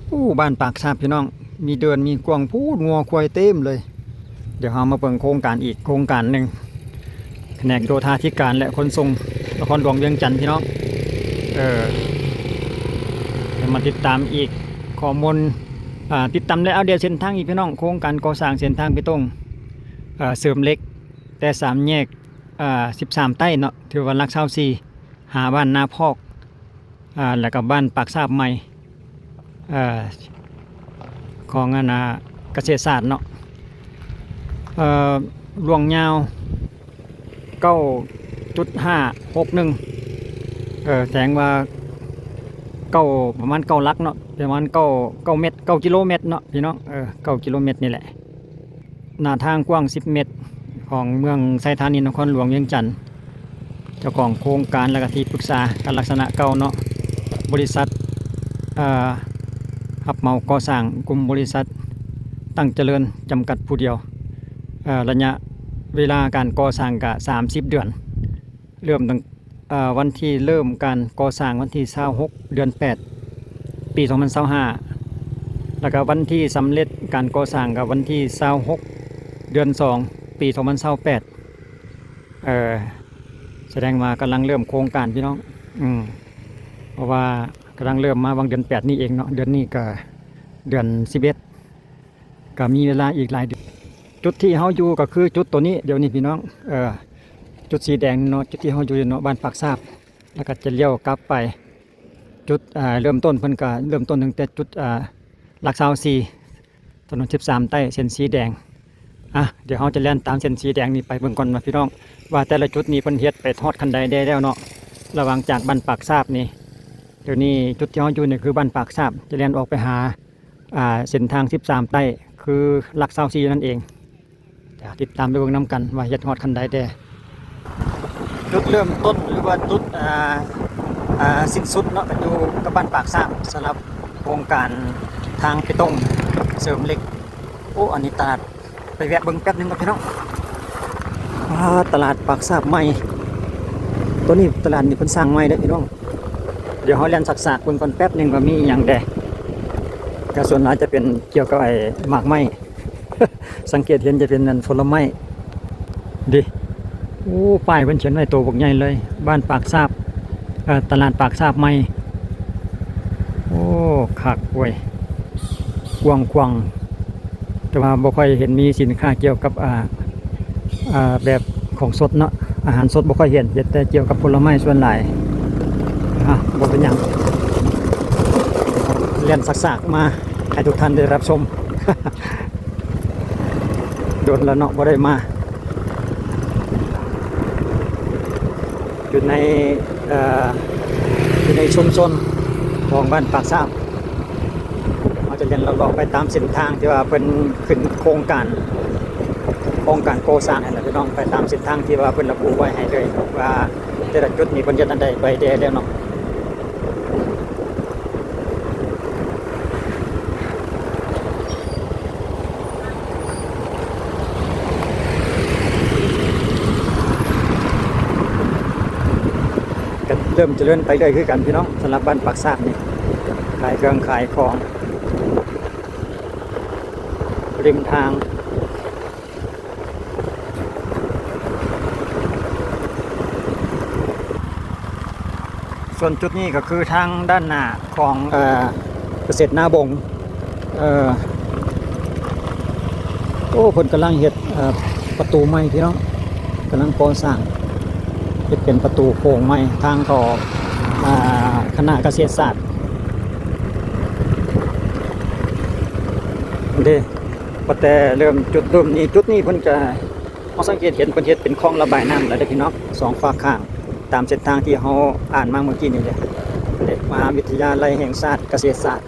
ໂອ້ ບ້ານປາກຊາບພີ່ນ້ອງ ມີເດີ່ນມີກວ້າງ ພູດງົວຄວາຍເຕັມເລີຍ. ດຽວເຮົາມາເບິ່ງໂຄງການອີກໂຄງການໜຶ່ງ ຂະແໜງໂຍທາທິການ ແລະ ຂົນສົ່ງນະຄອນຫຼວງວຽງຈັນພີ່ນ້ອງ. ເອີ ດຽວມາຕິດຕາມອີກຂໍ້ມູນ ອາ ຕິດຕາມ ແລະ ອັບເດດເສັ້ນທາງອີກພີ່ນ້ອງ. ໂຄງການກໍ່ສ້າງເສັ້ນທາງເບຕົງ ເອີ ເສີມເຫຼັກ ແຕ່ສາມແຍກ ອາ ສິບສາມໃຕ້ເນາະ ຖືວ່າຫຼັກຊາວສີ່ ຫາບ້ານນາພອກ ອາ ແລ້ວກໍບ້ານປາກຊາບໃໝ່ ເອີ ຂອງອັນນາກະເສດສາດເນາະ ເອີ ລວງຍາວ ເກົ້າຈຸດຫ້າຫົກໜຶ່ງ ເອີ ແສດງວ່າເກົ້າ ປະມານເກົ້າຫຼັກເນາະ ປະມານເກົ້າ ເກົ້າເມັດ ເກົ້າກິໂລເມັດເນາະພີ່ນ້ອງ ເອີ ເກົ້າກິໂລເມັດນີ້ແຫຼະ. ໜ້າທາງກວ້າງສິບເມັດ ຂອງເມືອງໄຊທານີ ນະຄອນຫຼວງວຽງຈັນ. ເຈົ້າຂອງໂຄງການ ແລະ ກະທີ່ປຶກສາການລັກສະນະເກົ່າເນາະ ບໍລິສັດ ເອີ ຮັບເໝົາກໍ່ສ້າງ ກຸ່ມບໍລິສັດຕັ້ງຈະເລີນ ຈຳກັດຜູ້ດຽວ. ເອີ ໄລຍະເວລາການກໍ່ສ້າງກະສາມສິບເດືອນ ເລີ່ມຕັ້ງ ເອີ ວັນທີ່ເລີ່ມການກໍ່ສ້າງວັນທີຊາວຫົກ ເດືອນແປດ ປີສອງພັນຊາວຫ້າ ແລ້ວກະວັນທີ່ສຳເລັດການກໍ່ສ້າງກະວັນທີຊາວຫົກ ເດືອນສອງ ປີສອງພັນຊາວແປດ. ເອີ ສະແດງວ່າກຳລັງເລີ່ມໂຄງການພີ່ນ້ອງ ອືມ ເພາະວ່າກຳລັງເລີ່ມມາຫວ່າງເດືອນແປດນີ້ເອງເນາະ ເດືອນນີ້ກະເດືອນສິບເອັດ ກໍມີເວລາອີກຫຼາຍເດືອນ. ຈຸດທີ່ເຮົາຢູ່ກໍຄືຈຸດໂຕນີ້ດຽວນີ້ພີ່ນ້ອງ ເອີ ຈຸດສີແດງເນາະ ຈຸດທີ່ເຮົາຢູ່ເນາະ ບ້ານປາກຊາບ ແລ້ວກໍຈະລ້ຽວກັບໄປຈຸດ ເອີ ເລີ່ມຕົ້ນເພິ່ນກໍເລີ່ມຕົ້ນຕັ້ງແຕ່ຈຸດ ເອີ ຫຼັກຊາວສີ່ ຖະໜົນສິບສາມໃຕ້ ເສັ້ນສີແດງ. ອ່ະ ດຽວເຮົາຈະແລ່ນຕາມເສັ້ນສີແດງນີ້ໄປເບິ່ງກ່ອນວ່າພີ່ນ້ອງ ວ່າແຕ່ລະຈຸດນີ້ເພິ່ນເຮັດໄປຮອດຄັນໃດແດ່ແລ້ວເນາະ ລະຫວ່າງຈາກບ້ານປາກຊາບນີ້. ດຽວນີ້ຈຸດທີ່ເຮົາຢູ່ນີ້ຄືບ້ານປາກຊາບ ຈະແລ່ນອອກໄປຫາ ອ່າ ເສັ້ນທາງສິບສາມໃຕ້ ຄືຫຼັກຊາວສີ່ນັ້ນເອງ. ຈະຕິດຕາມໄປເບິ່ງນຳກັນວ່າເຮັດຮອດຄັນໃດແດ່. ຈຸດເລີ່ມຕົ້ນ ຫຼືວ່າຈຸດ ອ່າ ອ່າ ສິ້ນສຸດເນາະ ກໍຢູ່ກັບບ້ານປາກຊາບ ສຳລັບໂຄງການທາງເບຕົງເສີມເຫຼັກ. ໂອ້ ອັນນີ້ຕະຫຼາດ ໄປແວະເບິ່ງແປັບໜຶ່ງກ່ອນພີ່ນ້ອງ. ອ່າ ຕະຫຼາດປາກຊາບໃໝ່ ໂຕນີ້ຕະຫຼາດນີ້ເພິ່ນສ້າງໃໝ່ເດ້ພີ່ນ້ອງ. ດຽວເຮົາແລ່ນຊາກໆເບິ່ງກ່ອນແປັບໜຶ່ງວ່າມີອີ່ຫຍັງແດ່. ກໍສ່ວນຫຼາຍຈະເປັນກ່ຽວກັບໄອ້ໝາກໄມ້ ສັງເກດເຫັນຈະເປັນອັນຜົນລະໄມ້ເດ້. ໂອ້ ປ້າຍເພິ່ນຂຽນໄວ້ໂຕບັກໃຫຍ່ເລີຍ ບ້ານປາກຊາບ ເອີ ຕະຫຼາດປາກຊາບໃໝ່. ໂອ້ ຄັກເວີຍ ກວ້າງຂວາງ. ແຕ່ວ່າບໍ່ຄ່ອຍເຫັນມີສິນຄ້າກ່ຽວກັບ ອ່າ ອ່າ ແບບຂອງສົດເນາະ ອາຫານສົດບໍ່ຄ່ອຍເຫັນ ເຫັນແຕ່ກ່ຽວກັບຜົນລະໄມ້ສ່ວນຫຼາຍ. ອ່ະ ບໍ່ເປັນຫຍັງ ແລ່ນຊາກໆມາໃຫ້ທຸກທ່ານໄດ້ຮັບຊົມ. ດົນແລ້ວເນາະ ບໍ່ໄດ້ມາ ຢູ່ໃນ ເອີ ຢູ່ໃນຊຸມຊົນຂອງບ້ານປາກຊາບ. ເຮົາຈະເລາະເລາະໄປຕາມເສັ້ນທາງທີ່ວ່າເພິ່ນຂຶ້ນໂຄງການ ໂຄງການກໍ່ສ້າງຫັ້ນແຫຼະພີ່ນ້ອງ ໄປຕາມເສັ້ນທາງທີ່ວ່າເພິ່ນລະບຸໄວ້ໃຫ້ເລີຍ ວ່າແຕ່ລະຈຸດນີ້ເພິ່ນເຮັດອັນໃດໄປແດ່ແລ້ວເນາະ. ກໍເລີ່ມຈະເລີນໄປເລື້ອຍຄືກັນພີ່ນ້ອງ ສຳລັບບ້ານປາກຊາບນີ້ ຂາຍເຄື່ອງຂາຍຂອງລິມທາງ. ສ່ວນຈຸດນີ້ກໍຄືທາງດ້ານໜ້າຂອງ ເອີ ກະເສດນາບົງ. ເອີ ໂອ້ ເພິ່ນກຳລັງເຮັດ ເອີ ປະຕູໃໝ່ພີ່ນ້ອງ ກຳລັງກໍ່ສ້າງ ເຮັດເປັນປະຕູໂຂງໃໝ່ ທາງເຂົ້າ ອາ ຄະນະກະເສດສາດເດ້. ວ່າແຕ່ເລີ່ມຈຸດເລີ່ມນີ້ ຈຸດນີ້ເພິ່ນກະ ເຮົາສັງເກດເຫັນເພິ່ນເຮັດເປັນຄອງລະບາຍນ້ຳແລ້ວເດ້ພີ່ນ້ອງ ສອງຟາກຂ້າງ ຕາມເສັ້ນທາງທີ່ເຮົາອ່ານມາເມື່ອກີ້ນີ້ເດ້ ເດ້ ມະຫາວິທະຍາໄລແຫ່ງຊາດກະເສດສາດ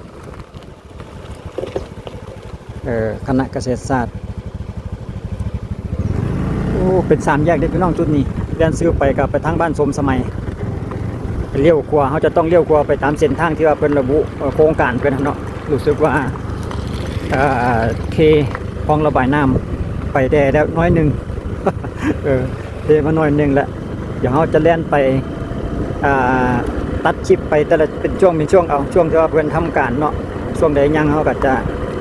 ເອີ ຄະນະກະເສດສາດ. ໂອ້ ເປັນສາມແຍກເດ້ພີ່ນ້ອງ ຈຸດນີ້ ແລ່ນຊື່ໄປກໍໄປທາງບ້ານສົມສະໄໝ ລ້ຽວຂວາ ເຮົາຈະຕ້ອງລ້ຽວຂວາໄປຕາມເສັ້ນທາງທີ່ວ່າເພິ່ນລະບຸ ເອີ ໂຄງການເພິ່ນເນາະ. ຮູ້ສຶກວ່າ ເອີ ເທຄອງລະບາຍນ້ຳໄປແດ່ແລ້ວໜ້ອຍໜຶ່ງ ເອີ ເທມາໜ້ອຍໜຶ່ງແລ້ວ. ດຽວເຮົາຈະແລ່ນໄປ ອ່າ ຕັດຄລິບໄປແຕ່ລະເປັນຊ່ວງເປັນຊ່ວງເອົາ ຊ່ວງທີ່ວ່າເພິ່ນທຳການເນາະ ຊ່ວງໃດຍັງ ເຮົາກໍຈະ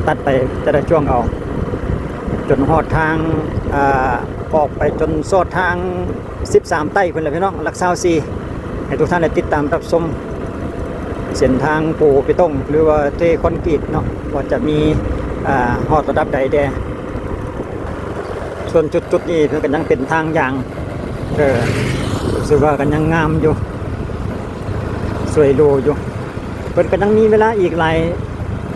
ຕັດໄປແຕ່ລະຊ່ວງເອົາ ຈົນຮອດທາງ ອ່າ ອອກໄປຈົນຊອດທາງສິບສາມໃຕ້ພຸ້ນແຫຼະພີ່ນ້ອງ ຫຼັກຊາວສີ່ ໃຫ້ທຸກທ່ານໄດ້ຕິດຕາມຮັບຊົມເສັ້ນທາງປູເປຕົງ ຫຼືວ່າເທຄອນກຣີດເນາະ ວ່າຈະມີ ອ່າ ຮອດລະດັບໃດແດ່. ສ່ວນຈຸດໆນີ້ເພິ່ນກໍຍັງເປັນທາງຢາງ ເອີ ຮູ້ສຶກວ່າກໍຍັງງາມຢູ່ ສວຍຫຼູຢູ່. ເພິ່ນກໍຍັງມີເວລາອີກຫຼາຍ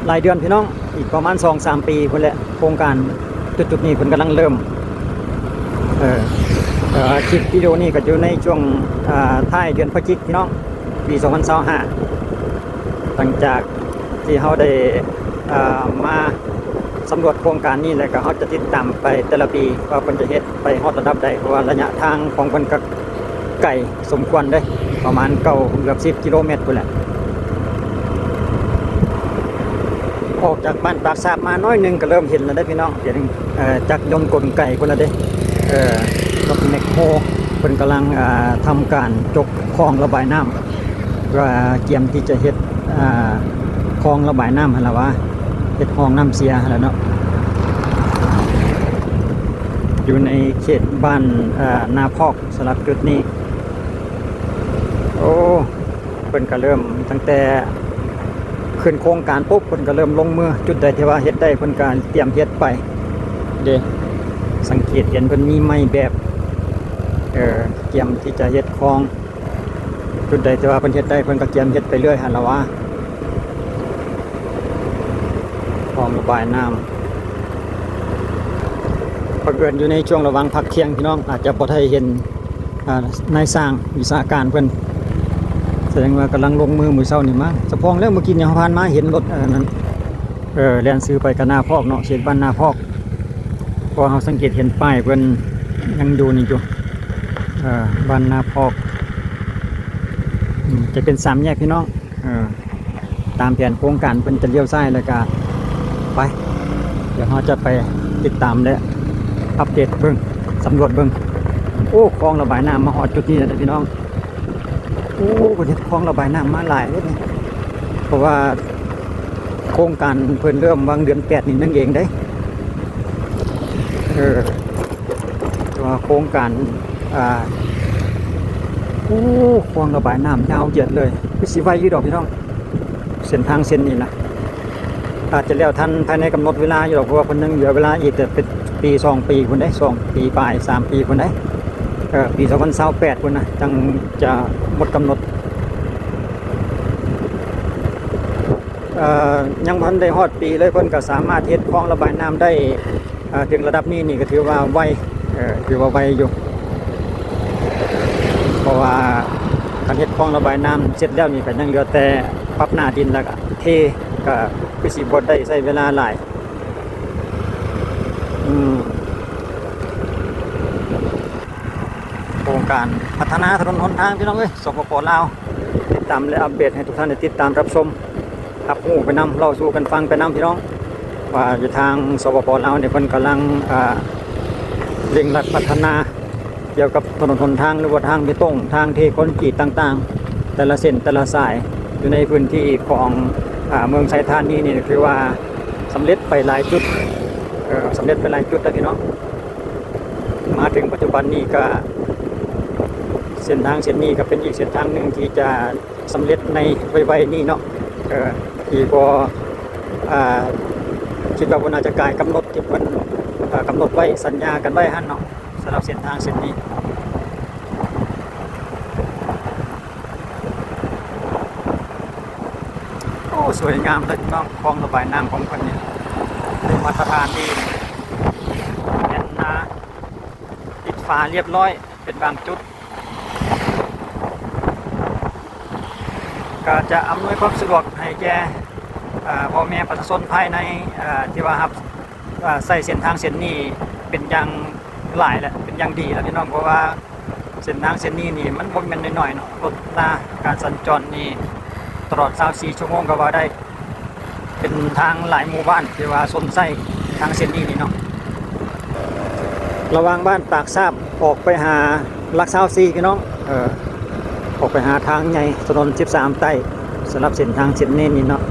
ຫຼາຍເດືອນພີ່ນ້ອງ ອີກປະມານສອງສາມປີພຸ້ນແຫຼະ ໂຄງການຈຸດໆນີ້ເພິ່ນກຳລັງເລີ່ມ. ເອີ ເອີ ຄລິບວິດີໂອນີ້ກໍຢູ່ໃນຊ່ວງ ອ່າ ທ້າຍເດືອນພະຈິກພີ່ນ້ອງ ປີສອງພັນຊາວຫ້າ ຫຼັງຈາກທີ່ເຮົາໄດ້ ອ່າ ມາສຳຫຼວດໂຄງການນີ້ ແລ້ວກໍເຮົາຈະຕິດຕາມໄປແຕ່ລະປີວ່າເພິ່ນຈະເຮັດໄປຮອດລະດັບໃດ ເພາະວ່າໄລຍະທາງຂອງເພິ່ນກໍໄກສົມຄວນເດ້ ປະມານເກົ້າ ເກືອບສິບກິໂລແມັດພຸ້ນແຫຼະ. ອອກຈາກບ້ານປາກຊາບມາໜ້ອຍໜຶ່ງກໍເລີ່ມເຫັນແລ້ວເດ້ພີ່ນ້ອງ ເຫັນ ເອີ ຈັກຍົນກົນໄກພຸ້ນລະເດ້ ເອີ ລົດແມັກໂຄເພິ່ນກຳລັງ ອ່າ ທຳການຈົກຄອງລະບາຍນ້ຳ ວ່າກຽມທີ່ຈະເຮັດ ອ່າ ຄອງລະບາຍນ້ຳຫັ້ນລະວ່າ ເຮັດຮ່ອງນ້ຳເສຍຫັ້ນລະເນາະ ຢູ່ໃນເຂດບ້ານ ອ່າ ນາພອກ ສຳລັບຈຸດນີ້. ໂອ້ ເພິ່ນກະເລີ່ມຕັ້ງແຕ່ຂຶ້ນໂຄງການປຸບ ເພິ່ນກະເລີ່ມລົງມື ຈຸດໃດທີ່ວ່າເຮັດໄດ້ ເພິ່ນກະຕຽມເຮັດໄປເດ້. ສັງເກດເຫັນເພິ່ນມີໄມ້ແບບ ເອີ ກຽມທີ່ຈະເຮັດຄອງ. ຈຸດໃດທີ່ວ່າເພິ່ນເຮັດໄດ້ ເພິ່ນກໍກຽມເຮັດໄປເລື້ອຍຫັ້ນລະວ່າ ຄອງລະບາຍນ້ຳ. ບັງເອີນຢູ່ໃນຊ່ວງລະຫວ່າງພັກທ່ຽງ ພີ່ນ້ອງອາດຈະບໍ່ໄດ້ເຫັນ ອ່າ ນາຍຊ່າງວິຊາການເພິ່ນ ສະແດງວ່າກຳລັງລົງມືມື້ເຊົ້ານີ້ມາ. ສະພອງແລ້ວ ມື້ກີ້ນີ້ເຮົາຜ່ານມາເຫັນລົດ ອັນນັ້ນ ເອີ ແລ່ນຊື່ໄປກະນາພອກເນາະ ເຂດບ້ານນາພອກ. ເພາະວ່າເຮົາສັງເກດເຫັນປ້າຍເພິ່ນຍັງຢູ່ນີ້ຢູ່ ເອີ ບ້ານນາພອກ. ອືມ ຈະເປັນສາມແຍກພີ່ນ້ອງ ເອີ ຕາມແຜນໂຄງການເພິ່ນຈະລ້ຽວຊ້າຍ ແລ້ວກະໄປ ດຽວເຮົາຈະໄປຕິດຕາມ ແລະ ອັບເດດເບິ່ງ ສຳຫຼວດເບິ່ງ. ໂອ້ ຄອງລະບາຍນ້ຳມາຮອດຈຸດນີ້ແລ້ວເດ້ພີ່ນ້ອງ. ໂອ້ ເພິ່ນເຮັດຄອງລະບາຍນ້ຳມາຫຼາຍເດ້ນີ້ ເພາະວ່າໂຄງການເພິ່ນເລີ່ມຫວ່າງເດືອນແປດນີ້ໜຶ່ງເອງເດ້. ເອີ ແຕ່ວ່າໂຄງການ ອ່າ ໂອ້ ຄອງລະບາຍນ້ຳຍາວເຫຢີດເລີຍ ຄືຊິໄວຢູ່ດອກພີ່ນ້ອງ ເສັ້ນທາງເສັ້ນນີ້ນະ. ອາດຈະແລ້ວທັນພາຍໃນກຳນົດເວລາຢູ່ດອກ ເພາະວ່າເພິ່ນຍັງເຫຼືອເວລາອີກແຕ່ເປັນປີສອງປີພຸ້ນເດ້ ສອງປີປາຍ ສາມປີພຸ້ນເດ້. ເອີ ປີສອງພັນຊາວແປດພຸ້ນນະ ຈັ່ງຈະໝົດກຳນົດ. ເອີ ຍັງບໍ່ທັນໄດ້ຮອດປີເລີຍ ເພິ່ນກໍສາມາດເຮັດຄອງລະບາຍນ້ຳໄດ້ ເອີ ເຖິງລະດັບນີ້ນີ້ກໍຖືວ່າໄວ ເອີ ຖືວ່າໄວຢູ່ ເພາະວ່າຄັນເຮັດຄອງລະບາຍນ້ຳເສັດແລ້ວນີ້ ກໍຍັງເຫຼືອແຕ່ປັບໜ້າດິນ ແລ້ວກໍເທ ກໍຄືຊິບໍ່ໄດ້ໃຊ້ເວລາຫຼາຍ. ອືມ ໂຄງການພັດທະນາຖະໜົນຫົນທາງ ພີ່ນ້ອງເອີຍ ສປປ ລາວ ຕິດຕາມ ແລະ ອັບເດດໃຫ້ທຸກທ່ານໄດ້ຕິດຕາມຮັບຊົມ ຮັບຮູ້ໄປນຳ ເລົ່າສູ່ກັນຟັງໄປນຳ ພີ່ນ້ອງ ວ່າຢູ່ທາງ ສປປ ລາວນີ້ ເພິ່ນກຳລັງ ອ່າ ເລັ່ງລັດພັດທະນາ ກ່ຽວກັບຖະໜົນຫົນທາງ ຫຼືວ່າທາງເບຕົງ ທາງເທຄອນກຣີດຕ່າງໆ ແຕ່ລະເສັ້ນແຕ່ລະສາຍ ຢູ່ໃນພື້ນທີ່ຂອງ ອາ ເມືອງໄຊທານີນີ້ ຖືວ່າສຳເລັດໄປຫຼາຍຈຸດ ເອີ ສຳເລັດໄປຫຼາຍຈຸດແລ້ວ ພີ່ນ້ອງ. ມາເຖິງປັດຈຸບັນນີ້ກະ ເສັ້ນທາງເສັ້ນນີ້ກະເປັນອີກເສັ້ນທາງໜຶ່ງທີ່ຈະ ສຳເລັດໃນໄວໆນີ້ເນາະ ເອີ ທີ່ບໍ່ ອ່າ ຄິດວ່າບໍ່ໜ້າຈະກາຍກຳນົດທີ່ເພິ່ນ ເອີ ກຳນົດໄວ້ ສັນຍາກັນໄວ້ຫັ້ນເນາະ ສຳລັບເສັ້ນທາງເສັ້ນນີ້. ໂອ້ ສວຍງາມເລີຍພີ່ນ້ອງ ຄອງລະບາຍນ້ຳຂອງເພິ່ນນີ້ ໄດ້ມາດຕະຖານດີ ແໜ້ນໜາ ຕິດຝາລຽບຮ້ອຍ ເປັນບາງຈຸດ ກໍຈະອຳນວຍຄວາມສະດວກໃຫ້ແກ່ ເອີ່ ພໍ່ແມ່ປະຊາຊົນພາຍໃນ ເອີ່ ທີ່ວ່າຮັບ ເອີ່ ໃຊ້ເສັ້ນທາງເສັ້ນນີ້ເປັນຢ່າງຫຼາຍແລ້ວ ເປັນຢ່າງດີແລ້ວ ພີ່ນ້ອງ ເພາະວ່າເສັ້ນທາງເສັ້ນນີ້ນີ້ມັນບໍ່ແມ່ນນ້ອຍໆເນາະ ລົດລາ ການສັນຈອນນີ້ຕະຫຼອດຊາວສີ່ຊົ່ວໂມງກໍວ່າໄດ້. ເປັນທາງຫຼາຍໝູ່ບ້ານທີ່ວ່າຊົນໃຊ້ທາງເສັ້ນນີ້ນີ້ເນາະ ລະຫວ່າງບ້ານປາກຊາບອອກໄປຫາຫຼັກຊາວສີ່ ພີ່ນ້ອງ ເອີ ອອກໄປຫາທາງໃຫຍ່ຖະໜົນສິບສາມໃຕ້ ສຳລັບເສັ້ນທາງເສັ້ນນີ້ນີ້ເນາະ.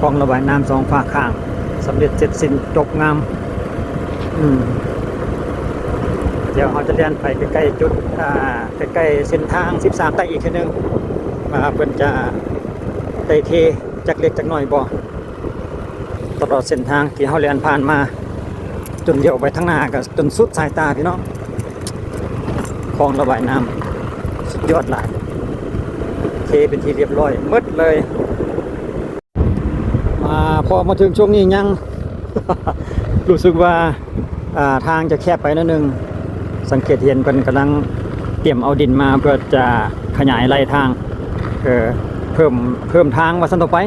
ຄອງລະບາຍນ້ຳສອງຟາກຂ້າງ ສຳເລັດເສັດສິ້ນ ຈົບງາມ. ອືມ ດຽວເຮົາຈະແລ່ນໄປໃກ້ໆຈຸດ ອ່າ ໃກ້ໆເສັ້ນທາງສິບສາມໃຕ້ອີກເທື່ອໜຶ່ງ ວ່າເພິ່ນຈະໄດ້ເທຈັກເລັກຈັກໜ້ອຍບໍ່. ຕະຫຼອດເສັ້ນທາງທີ່ເຮົາແລ່ນຜ່ານມາ ຈົນລ້ຽວໄປທາງໜ້າກໍຈົນສຸດສາຍຕາພີ່ນ້ອງ. ຄອງລະບາຍນ້ຳສຸດຍອດຫຼາຍ ເທເປັນທີ່ລຽບຮ້ອຍໝົດເລີຍ. ມາ ພໍມາເຖິງຊ່ວງນີ້ຍັງ ຮູ້ສຶກວ່າ ອ່າ ທາງຈະແຄບໄປໜ້ອຍໜຶ່ງ. ສັງເກດເຫັນເພິ່ນກຳລັງຕຽມເອົາດິນມາເພື່ອຈະຂະຫຍາຍໄລ່ທາງ ເອີ ເພີ່ມ ເພີ່ມທາງວ່າຊັ້ນຕໍ່ໄປ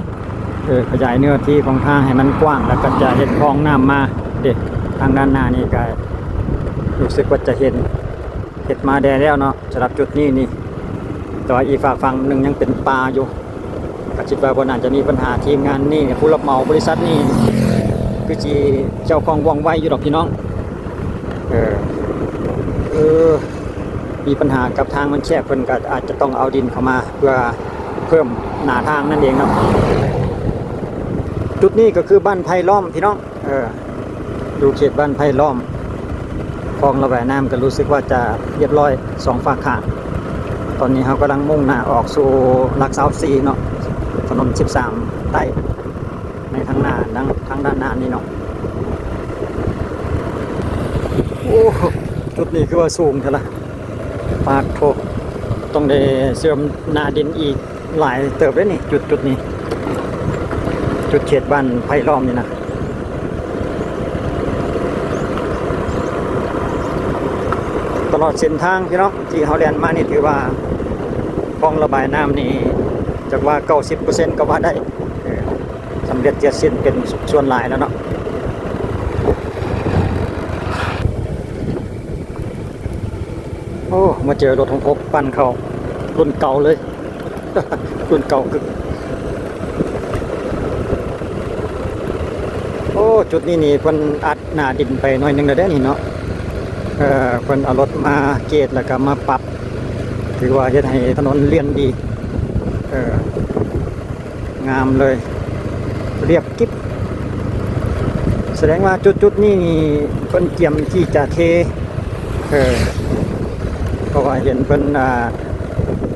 ເອີ ຂະຫຍາຍເນື້ອທີ່ຂອງທາງໃຫ້ມັນກວ້າງ ແລ້ວກໍຈະເຮັດຮ່ອງນ້ຳມາເດ້. ທາງດ້ານໜ້ານີ້ກໍຮູ້ສຶກວ່າຈະເຫັນເຮັດມາແດ່ແລ້ວເນາະ ສຳລັບຈຸດນີ້ນີ້ ແຕ່ວ່າອີກຟາກຝັ່ງໜຶ່ງຍັງເປັນປ່າຢູ່. ກໍຄິດວ່າບໍ່ໜ້າຈະມີບັນຫາ. ທີມງານນີ້ ຜູ້ຮັບເໝົາບໍລິສັດນີ້ ຄືຊິເຈົ້າຂອງວ່ອງໄວຢູ່ດອກພີ່ນ້ອງ. ເອີ ເອີ ມີບັນຫາກັບທາງມັນແຄບ ເພິ່ນກໍອາດຈະຕ້ອງເອົາດິນເຂົ້າມາເພື່ອເພີ່ມໜ້າທາງນັ້ນເອງເນາະ. ຈຸດນີ້ກໍຄືບ້ານໄຜ່ລ້ອມພີ່ນ້ອງ ເອີ ຢູ່ເຂດບ້ານໄຜ່ລ້ອມ ຄອງລະບາຍນ້ຳກໍຮູ້ສຶກວ່າຈະລຽບຮ້ອຍສອງຟາກຂ້າງ. ຕອນນີ້ເຮົາກຳລັງມຸ່ງໜ້າອອກສູ່ຫຼັກຊາວສີ່ເນາະ ຖະໜົນສິບສາມໃຕ້ ໃນທາງໜ້າ ທາງ ທາງດ້ານໜ້ານີ້ເນາະ. ໂອ້ ຈຸດນີ້ຄືວ່າສູງແທ້ລະ. ປາດໂທ້ ຕ້ອງໄດ້ເສີມໜ້າດິນອີກຫຼາຍເຕີບເດ້ນີ້ ຈຸດ ຈຸດນີ້ ຈຸດເຂດບ້ານໄຜ່ລ້ອມນີ້ນະ. ຕະຫຼອດເສັ້ນທາງພີ່ນ້ອງ ທີ່ເຮົາແລ່ນມານີ້ ຖືວ່າຄອງລະບາຍນ້ຳນີ້ ຈັກວ່າເກົ້າສິບເປີເຊັນກໍວ່າໄດ້ ເອີ ສຳເລັດເສັດສິ້ນເປັນສ່ວນຫຼາຍແລ້ວເນາະ. ໂອ້ ມາເຈີລົດຫົກຫົກປັ່ນເຂົ້າ ລຸ້ນເກົ່າເລີຍ ລຸ້ນເກົ່າກຶກ. ໂອ້ ຈຸດນີ້ນີ້ເພິ່ນອັດໜ້າດິນໄປໜ້ອຍໜຶ່ງແລ້ວເດ້ນີ້ເນາະ. ເອີ ເພິ່ນເອົາລົດມາເກດ ແລ້ວກໍມາປັບ ຖືວ່າເຮັດໃຫ້ຖະໜົນລ່ຽນດີ ເອີ ງາມເລີຍ ລຽບກິບ. ສະແດງວ່າຈຸດໆນີ້ນີ້ເພິ່ນກຽມທີ່ຈະເທ ເອີ ເພາະວ່າເຫັນເພິ່ນ ອ່າ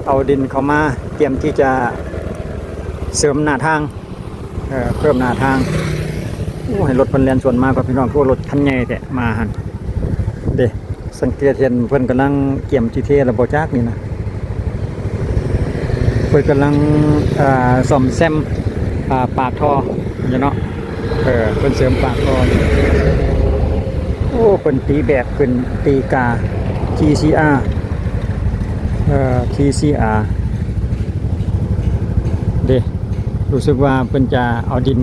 ເອົາດິນເຂົ້າມາ ກຽມທີ່ຈະເສີມໜ້າທາງ ເອີ ເພີ່ມໜ້າທາງ. ໂອ້ ໃຫ້ລົດເພິ່ນແລ່ນສວນມາກ່ອນພີ່ນ້ອງ ຄືວ່າລົດຄັນໃຫຍ່ແທ້ມາຫັ້ນເດ້. ສັງເກດເຫັນເພິ່ນກຳລັງກຽມຊິເທແລ້ວບໍ່ຈັກນີ້ນະ ເພິ່ນກຳລັງ ເອີ ສ້ອມແຊມ ອ່າ ປາກທໍ່ຢູ່ເນາະ ເອີ ເພິ່ນເສີມປາກທໍ່. ໂອ້ ເພິ່ນຕີແບບຂຶ້ນ ຕີກາ ທີຊີອາ ເອີ ທີຊີອາ ເດ້. ຮູ້ສຶກວ່າເພິ່ນຈະເອົາດິນ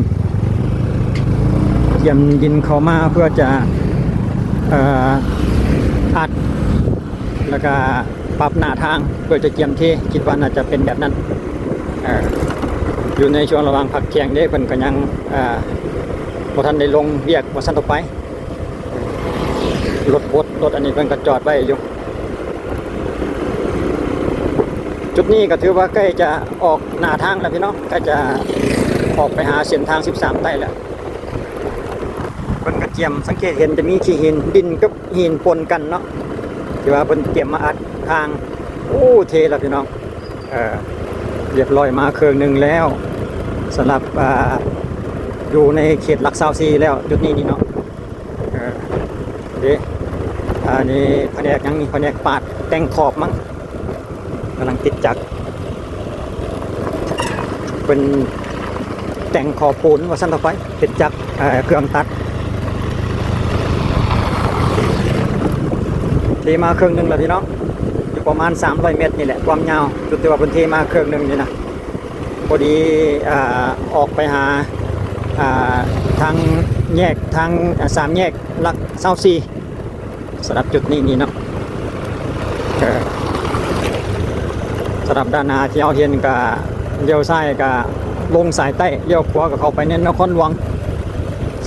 ກຽມດິນເຂົ້າມາເພື່ອຈະ ເອີ ອັດ ແລ້ວກະປັບໜ້າທາງເພື່ອຈະກຽມເທ ຄິດວ່າໜ້າຈະເປັນແບບນັ້ນ. ເອີ ຢູ່ໃນຊ່ວງລະຫວ່າງພັກທ່ຽງເດ້ ເພິ່ນກໍຍັງ ເອີ ບໍ່ທັນໄດ້ລົງວຽກວ່າຊັ້ນຕໍ່ໄປ. ລົດບົດ ລົດອັນນີ້ເພິ່ນກໍຈອດໄວ້ຢູ່. ຈຸດນີ້ກໍຖືວ່າໃກ້ຈະອອກໜ້າທາງແລ້ວພີ່ນ້ອງ ໃກ້ຈະອອກໄປຫາເສັ້ນທາງສິບສາມໃຕ້ແລ້ວ. ເພິ່ນກໍກຽມ ສັງເກດເຫັນຈະມີຂີ້ຫີນ ດິນກັບຫີນປົນກັນເນາະ ທີ່ວ່າເພິ່ນກຽມມາອັດທາງ. ໂອ້ ເທແລ້ວພີ່ນ້ອງ ເອີ ລຽບຮ້ອຍມາເຄິ່ງໜຶ່ງແລ້ວ ສຳລັບ ອ່າ ຢູ່ໃນເຂດຫຼັກຊາວສີ່ແລ້ວ ຈຸດນີ້ນີ້ເນາະ. ເອີ ເດ້ ອັນນີ້ພະແນກຫຍັງນີ້ ພະແນກປາດແຕ່ງຂອບມັ້ງ ກຳລັງຕິດຈັກ ເປັນແຕ່ງຂອບປູນວ່າຊັ້ນເຖາະໄປ ເປັນຈັກ ເອີ ເຄື່ອງຕັດ. ເທມາເຄິ່ງໜຶ່ງແລ້ວພີ່ນ້ອງ ຢູ່ປະມານສາມຮ້ອຍແມັດນີ້ແຫຼະ ຄວາມຍາວ ຈຸດທີ່ວ່າເພິ່ນເທມາເຄິ່ງໜຶ່ງນີ້ນະ. ພໍດີ ອ່າ ອອກໄປຫາ ອ່າ ທາງແຍກ ທາງ ອ່າ ສາມແຍກຫຼັກຊາວສີ່ ສຳລັບຈຸດນີ້ນີ້ເນາະ. ເອີ ສຳລັບດ້ານໜ້າທີ່ເຮົາເຫັນກະລ້ຽວຊ້າຍກະລົງສາຍໃຕ້ ລ້ຽວຂວາກະເຂົ້າໄປໃນນະຄອນຫຼວງ.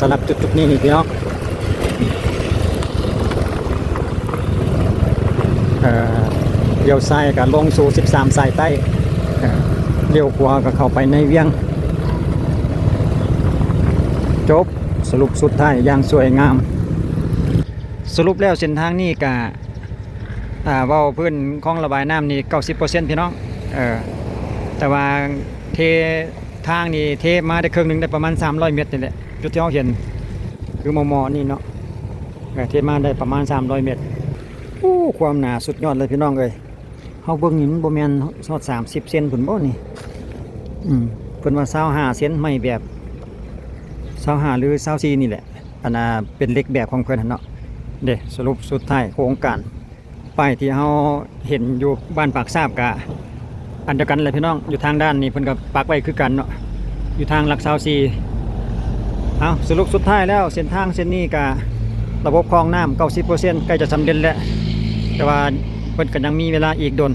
ສຳລັບຈຸດໆນີ້ນີ້ພີ່ນ້ອງ ເອີ ລ້ຽວຊ້າຍກໍລົງສູ່ສິບສາມສາຍໃຕ້ ເອີ ລ້ຽວຂວາກໍເຂົ້າໄປໃນວຽງ. ຈົບ ສະຫຼຸບສຸດທ້າຍຢ່າງສວຍງາມ. ສະຫຼຸບແລ້ວເສັ້ນທາງນີ້ກະ ອ່າ ເວົ້າພື້ນຄອງລະບາຍນ້ຳນີ້ເກົ້າສິບເປີເຊັນ ພີ່ນ້ອງ. ເອີ ແຕ່ວ່າເທທາງນີ້ເທມາໄດ້ເຄິ່ງໜຶ່ງ ໄດ້ປະມານສາມຮ້ອຍເມັດນີ້ແຫຼະ ຈຸດທີ່ເຮົາເຫັນຄືໝໍ່ໆນີ້ເນາະ. ເອີ ເທມາໄດ້ປະມານສາມຮ້ອຍເມັດ. ໂອ້ ຄວາມໜາສຸດຍອດເລີຍ ພີ່ນ້ອງເອີຍ. ເຮົາເບິ່ງນີ້ມັນບໍ່ແມ່ນຮອດສາມສິບເຊັນພຸ້ນບໍ່ນີ້? ອືມ ເພິ່ນວ່າຊາວຫ້າເຊັນ ໄມ້ແບບຊາວຫ້າ ຫຼື ຊາວສີ່ນີ້ແຫຼະ ອັນນ່າເປັນເຫຼັກແບບຂອງເພິ່ນຫັ້ນເນາະ. ເດ້ ສະຫຼຸບສຸດທ້າຍໂຄງການ ປ້າຍທີ່ເຮົາເຫັນຢູ່ບ້ານປາກຊາບກະອັນດຽວກັນແຫຼະພີ່ນ້ອງ. ຢູ່ທາງດ້ານນີ້ເພິ່ນກະປັກໄວ້ຄືກັນເນາະ ຢູ່ທາງຫຼັກຊາວສີ່. ເອົາ ສະຫຼຸບສຸດທ້າຍແລ້ວ ເສັ້ນທາງເສັ້ນນີ້ກະລະບົບຄອງນ້ຳເກົ້າສິບເປີເຊັນ ໃກ້ຈະສຳເລັດແລ້ວ ແຕ່ວ່າເພິ່ນກະຍັງມີເວລາອີກດົນ.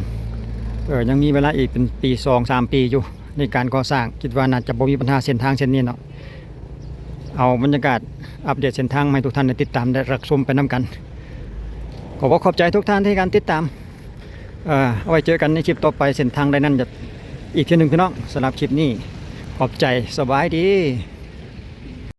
ເອີ ຍັງມີເວລາອີກເປັນປີສອງສາມປີຢູ່ໃນການກໍ່ສ້າງ. ຄິດວ່າໜ້າຈະບໍ່ມີບັນຫາເສັ້ນທາງເສັ້ນນີ້ເນາະ. ເອົາບັນຍາກາດອັບເດດເສັ້ນທາງມາໃຫ້ທຸກທ່ານໄດ້ຕິດຕາມ ແລະ ຮັບຊົມໄປນຳກັນ. ຂໍບອກຂອບໃຈທຸກທ່ານທີ່ໃຫ້ການຕິດຕາມ. ເອີ ເອົາໄວ້ເຈີກັນໃນຄລິບຕໍ່ໄປ ເສັ້ນທາງໃດນັ້ນອີກເທື່ອໜຶ່ງ ພີ່ນ້ອງ. ສຳລັບຄລິບນີ້ ຂອບໃຈ ສະບາຍດີ.